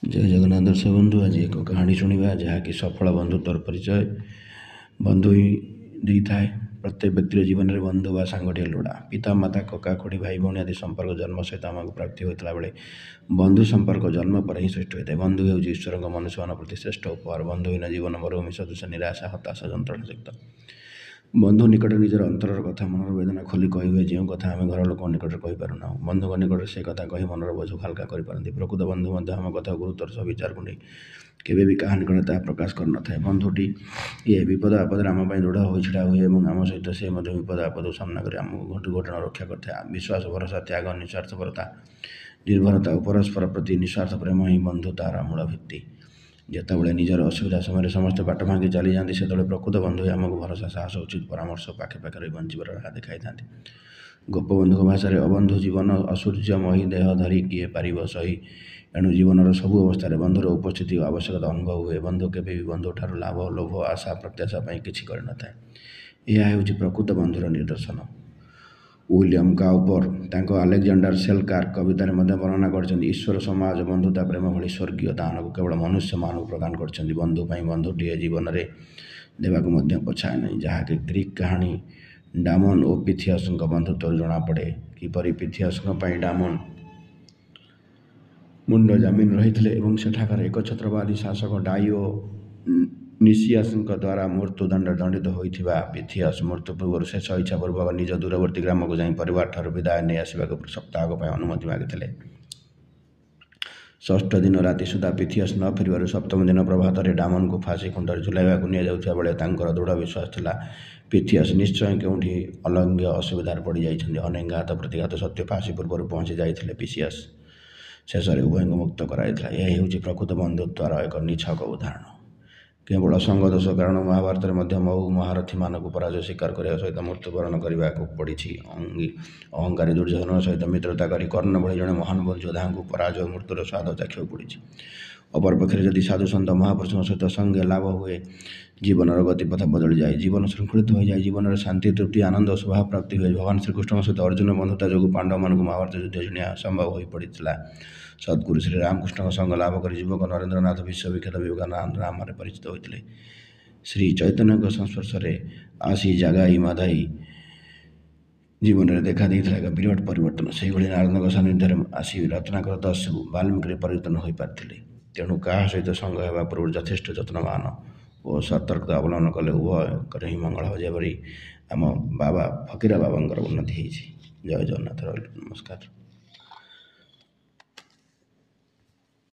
ଜୟ ଜଗନ୍ନାଥ ଦର୍ଶକ ବନ୍ଧୁ, ଆଜି ଏକ କାହାଣୀ ଶୁଣିବା ଯାହାକି ସଫଳ ବନ୍ଧୁତ୍ୱର ପରିଚୟ ବନ୍ଧୁ ହିଁ ଦେଇଥାଏ। ପ୍ରତ୍ୟେକ ବ୍ୟକ୍ତିର ଜୀବନରେ ବନ୍ଧୁ ବା ସାଙ୍ଗଟିଏ ଲୋଡ଼ା। ପିତା ମାତା, କକା ଖୁଡ଼ି, ଭାଇ ଭଉଣୀ ଆଦି ସମ୍ପର୍କ ଜନ୍ମ ସହିତ ଆମକୁ ପ୍ରାପ୍ତି ହୋଇଥିଲା ବେଳେ ବନ୍ଧୁ ସମ୍ପର୍କ ଜନ୍ମ ପରେ ହିଁ ସୃଷ୍ଟି ହୋଇଥାଏ। ବନ୍ଧୁ ହେଉଛି ଈଶ୍ୱରଙ୍କ ମନୁଷ୍ୟମାନଙ୍କ ପ୍ରତି ଶ୍ରେଷ୍ଠ ଉପହାର। ବନ୍ଧୁହୀନ ଜୀବନ ମରୁଭୂମି ସଦୃଶ ନିରାଶା, ହତାଶା, ଯନ୍ତ୍ରଣା ଯୁକ୍ତ। ବନ୍ଧୁ ନିକଟରେ ନିଜର ଅନ୍ତରର କଥା, ମନର ବେଦନା ଖୋଲି କହି ହୁଏ, ଯେଉଁ କଥା ଆମେ ଘର ଲୋକଙ୍କ ନିକଟରେ କହିପାରୁନାହୁଁ। ବନ୍ଧୁଙ୍କ ନିକଟରେ ସେ କଥା କହି ମନର ବୋଝକୁ ହାଲକା କରିପାରନ୍ତି। ପ୍ରକୃତ ବନ୍ଧୁ ମଧ୍ୟ ଆମ କଥାକୁ ଗୁରୁତ୍ୱର ସହ ବିଚାରକୁ ନେଇ କେବେ ବି କାହା ନିକଟରେ ତାହା ପ୍ରକାଶ କରିନଥାଏ। ବନ୍ଧୁଟି ଇଏ ବିପଦ ଆପଦରେ ଆମ ପାଇଁ ଦୃଢ଼ ହୋଇ ଛିଡ଼ା ହୁଏ ଏବଂ ଆମ ସହିତ ସେ ମଧ୍ୟ ବିପଦ ଆପଦକୁ ସାମ୍ନା କରି ଆମକୁ ଦୁର୍ଘଟଣା ରକ୍ଷା କରିଥାଏ। ବିଶ୍ୱାସ, ଭରସା, ତ୍ୟାଗ, ନିସ୍ୱାର୍ଥପରତା, ନିର୍ଭରତା ଓ ପରସ୍ପର ପ୍ରତି ନିସ୍ୱାର୍ଥ ପ୍ରେମ ହିଁ ବନ୍ଧୁତାର ମୂଳ ଭିତ୍ତି। ଯେତେବେଳେ ନିଜର ଅସୁବିଧା ସମୟରେ ସମସ୍ତେ ବାଟ ଭାଙ୍ଗି ଚାଲିଯାଆନ୍ତି, ସେତେବେଳେ ପ୍ରକୃତ ବନ୍ଧୁ ହିଁ ଆମକୁ ଭରସା, ସାହସ, ଉଚିତ ପରାମର୍ଶ, ପାଖେ ପାଖରେ ରହି ବଞ୍ଚିବାର ରାହା ଦେଖାଇଥାନ୍ତି। ଗୋପବନ୍ଧୁଙ୍କ ଭାଷାରେ, ଅବନ୍ଧୁ ଜୀବନ ଅସୂର୍ଯ୍ୟମୟୀ, ଦେହ ଧରି କିଏ ପାରିବ ସହି। ଏଣୁ ଜୀବନର ସବୁ ଅବସ୍ଥାରେ ବନ୍ଧୁର ଉପସ୍ଥିତି ଓ ଆବଶ୍ୟକତା ଅନୁଭବ ହୁଏ। ବନ୍ଧୁ କେବେ ବି ବନ୍ଧୁଠାରୁ ଲାଭ, ଲୋଭ, ଆଶା, ପ୍ରତ୍ୟାଶା ପାଇଁ କିଛି କରିନଥାଏ। ଏହା ହେଉଛି ପ୍ରକୃତ ବନ୍ଧୁର ନିଦର୍ଶନ। ୱିଲିୟମ୍ କାଉପର ତାଙ୍କ ଆଲେକ୍ଜାଣ୍ଡାର ସେଲକାର୍କ କବିତାରେ ମଧ୍ୟ ବର୍ଣ୍ଣନା କରିଛନ୍ତି, ଈଶ୍ୱର ସମାଜ ବନ୍ଧୁତା ପ୍ରେମ ଭଳି ସ୍ୱର୍ଗୀୟ ଦାନକୁ କେବଳ ମନୁଷ୍ୟମାନଙ୍କୁ ପ୍ରଦାନ କରିଛନ୍ତି। ବନ୍ଧୁ ପାଇଁ ବନ୍ଧୁଟିଏ ଜୀବନରେ ଦେବାକୁ ମଧ୍ୟ ପଛାଏ ନାହିଁ, ଯାହାକି ଗ୍ରୀକ୍ କାହାଣୀ ଡାମନ୍ ଓ ପିଥିୟସଙ୍କ ବନ୍ଧୁତ୍ୱରୁ ଜଣାପଡ଼େ। କିପରି ପିଥିୟସଙ୍କ ପାଇଁ ଡାମନ୍ ମୁଣ୍ଡ ଜାମିନ ରହିଥିଲେ ଏବଂ ସେଠାକାର ଏକଛତ୍ରବାଦୀ ଶାସକ ଡାଇଓ ନିସିଆସଙ୍କ ଦ୍ୱାରା ମୃତ୍ୟୁଦଣ୍ଡରେ ଦଣ୍ଡିତ ହୋଇଥିବା ପିଥିୟସ ମୃତ୍ୟୁ ପୂର୍ବରୁ ଶେଷ ଇଚ୍ଛା ପୂର୍ବକ ନିଜ ଦୂରବର୍ତ୍ତୀ ଗ୍ରାମକୁ ଯାଇ ପରିବାରଠାରୁ ବିଦାୟ ନେଇ ଆସିବାକୁ ସପ୍ତାହକ ପାଇଁ ଅନୁମତି ମାଗିଥିଲେ। ଷଷ୍ଠ ଦିନ ରାତି ସୁଦ୍ଧା ପିଥିୟସ ନ ଫେରିବାରୁ ସପ୍ତମ ଦିନ ପ୍ରଭାତରେ ଡାମନକୁ ଫାଶୀ ଖୁଣ୍ଟରେ ଝୁଲାଇବାକୁ ନିଆଯାଉଥିବା ବେଳେ ତାଙ୍କର ଦୃଢ଼ ବିଶ୍ୱାସ ଥିଲା, ପିଥିୟସ ନିଶ୍ଚୟ କେଉଁଠି ଅଲଙ୍ଘ୍ୟ ଅସୁବିଧାରେ ପଡ଼ିଯାଇଛନ୍ତି। ଅନେକ ଘାତ ପ୍ରତିଘାତ ସତ୍ତ୍ୱେ ଫାଶୀ ପୂର୍ବରୁ ପହଞ୍ଚି ଯାଇଥିଲେ ପିସିୟସ। ଶେଷରେ ଉଭୟଙ୍କୁ ମୁକ୍ତ କରାଯାଇଥିଲା। ଏହା ହେଉଛି ପ୍ରକୃତ ବନ୍ଧୁତ୍ୱର ଏକ ନିଛକ ଉଦାହରଣ। କେବଳ ସଙ୍ଗଦୋଷ କାରଣ ମହାଭାରତରେ ମଧ୍ୟ ବହୁ ମହାରଥୀମାନଙ୍କୁ ପରାଜୟ ସ୍ୱୀକାର କରିବା ସହିତ ମୃତ୍ୟୁବରଣ କରିବାକୁ ପଡ଼ିଛି। ଅହଙ୍କାରୀ ଦୁର୍ଯ୍ୟୋଧନ ସହିତ ମିତ୍ରତା କରି କର୍ଣ୍ଣ ଭଳି ଜଣେ ମହାନ ଯୋଦ୍ଧାଙ୍କୁ ପରାଜୟ ମୃତ୍ୟୁର ସ୍ୱାଦ ଚାଖିବାକୁ ପଡ଼ିଛି। ଅପରପକ୍ଷରେ ଯଦି ସାଧୁସନ୍ଥ ମହାପୁରୁଷଙ୍କ ସହିତ ସଙ୍ଗେ ଲାଭ ହୁଏ, ଜୀବନର ଗତିପଥ ବଦଳିଯାଏ, ଜୀବନ ଶୃଙ୍ଖଳିତ ହୋଇଯାଏ, ଜୀବନରେ ଶାନ୍ତି, ତୃପ୍ତି, ଆନନ୍ଦ ଓ ଶୋଭା ପ୍ରାପ୍ତି ହୁଏ। ଭଗବାନ ଶ୍ରୀକୃଷ୍ଣଙ୍କ ସହିତ ଅର୍ଜୁନ ବନ୍ଧୁତା ଯୋଗୁଁ ପାଣ୍ଡବମାନଙ୍କୁ ମହାଭାରତ ଯୁଦ୍ଧ ଜିଣିବା ସମ୍ଭବ ହୋଇପଡ଼ିଥିଲା। ସଦ୍ଗୁରୁ ଶ୍ରୀ ରାମକୃଷ୍ଣଙ୍କ ସଙ୍ଗ ଲାଭ କରି ଯୁବକ ନରେନ୍ଦ୍ରନାଥ ବିଶ୍ୱବିଖ୍ୟାତ ବିବେକାନନ୍ଦ ନାମରେ ପରିଚିତ ହୋଇଥିଲେ। ଶ୍ରୀ ଚୈତନ୍ୟଙ୍କ ସଂସ୍ପର୍ଶରେ ଆସି ଜାଗାଇ ମାଧାଇ ଜୀବନରେ ଦେଖା ଦେଇଥିଲା ଏକ ବିରାଟ ପରିବର୍ତ୍ତନ। ସେହିଭଳି ନାରଦଙ୍କ ସାନ୍ନିଧ୍ୟରେ ଆସି ରତ୍ନାକର ଦସ୍ୟୁ ବାଲ୍ମୀକିରେ ପରିବର୍ତ୍ତନ ହୋଇପାରିଥିଲେ। ତେଣୁ କାହା ସହିତ ସଙ୍ଗ ହେବା ପୂର୍ବରୁ ଯଥେଷ୍ଟ ଯତ୍ନବାନ ଓ ସତର୍କତା ଅବଲମ୍ବନ କଲେ ଉଭୟଙ୍କର ହିଁ ମଙ୍ଗଳ ହେବ, ଯେପରି ଆମ ବାବା ଫକୀରା ବାବାଙ୍କର ଉନ୍ନତି ହେଇଛି। ଜୟ ଜଗନ୍ନାଥ। ରହିଲି, ନମସ୍କାର।